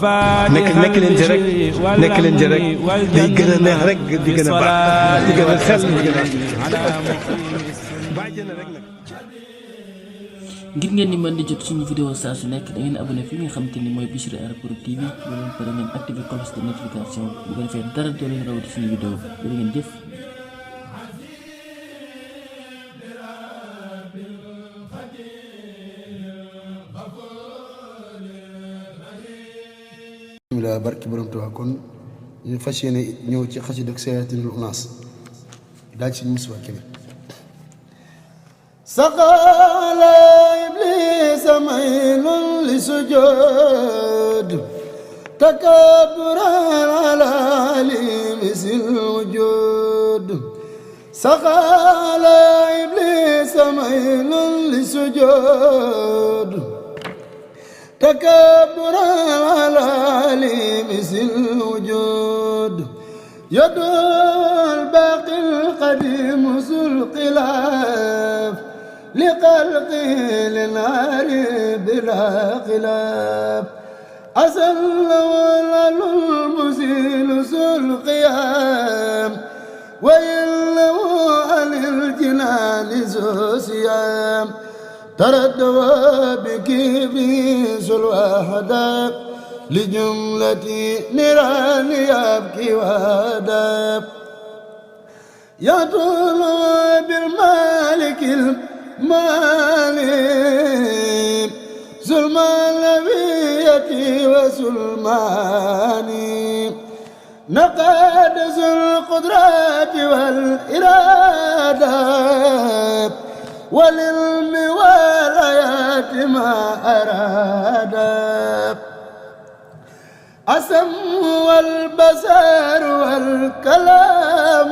nekk leen ci rek nekk leen ci rek day gën a neex rek di gën a baax di gën a xel di gën a bàjjana rek nag. ngir ngeen di mën di jot suñu vidéo saa su nekk da ngeen abonné fi nga xamante ni mooy Bichri Airport TV bu leen pare ngeen activé cloche de notification bu ko defee dara doo leen rawati suñu vidéo jërë ngeen jëf. bismillah barki borom Tuubaa kon ñu fas yéene ñëw ci xasida ak Sayaatinul Unaas daal ci Musaa Kebe saqala iblisa maylun li sujud takabburan ala limisil wujud saqala iblisa maylun li sujud تكبرا على لمثل الوجود يد الباقي القديم ذو الخلاف لخلقه للنار بلا خلاف أسل ولل المزيل ذو القيام وإنه عن الجنان ذو صيام تردوا بكيفي الوحدة لجملة نيران يبكي وهدى يطول بالمالك المالك ظلمانوية وسلماني نقادس القدرات والإرادة وللم والآيات ما أراد السمع والبصر والكلام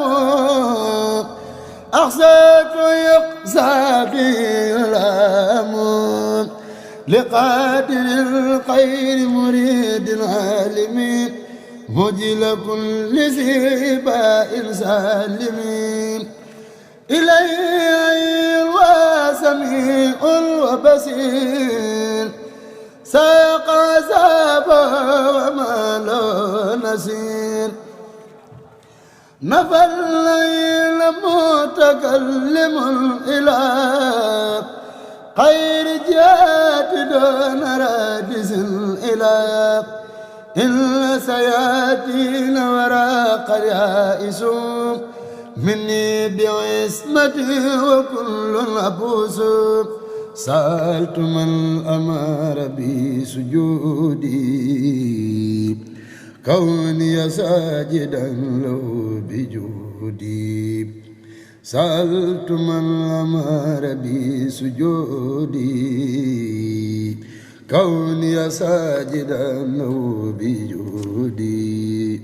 أحصاك يقصى بالألام لقادر الخير مريد العالمين مجل كل ذي باء سالمين إليه وسميع وبصير ساق عذابه وما له نسير نفى الليل متكلم الإله خير جات دون رادس الإله إلا سياتين وراق اليائسون مني بعصمتي وكل أبوس سألت من أمر بي سجودي كوني ساجدا له بجودي سألت من أمر بي سجودي كوني ساجدا له بجودي.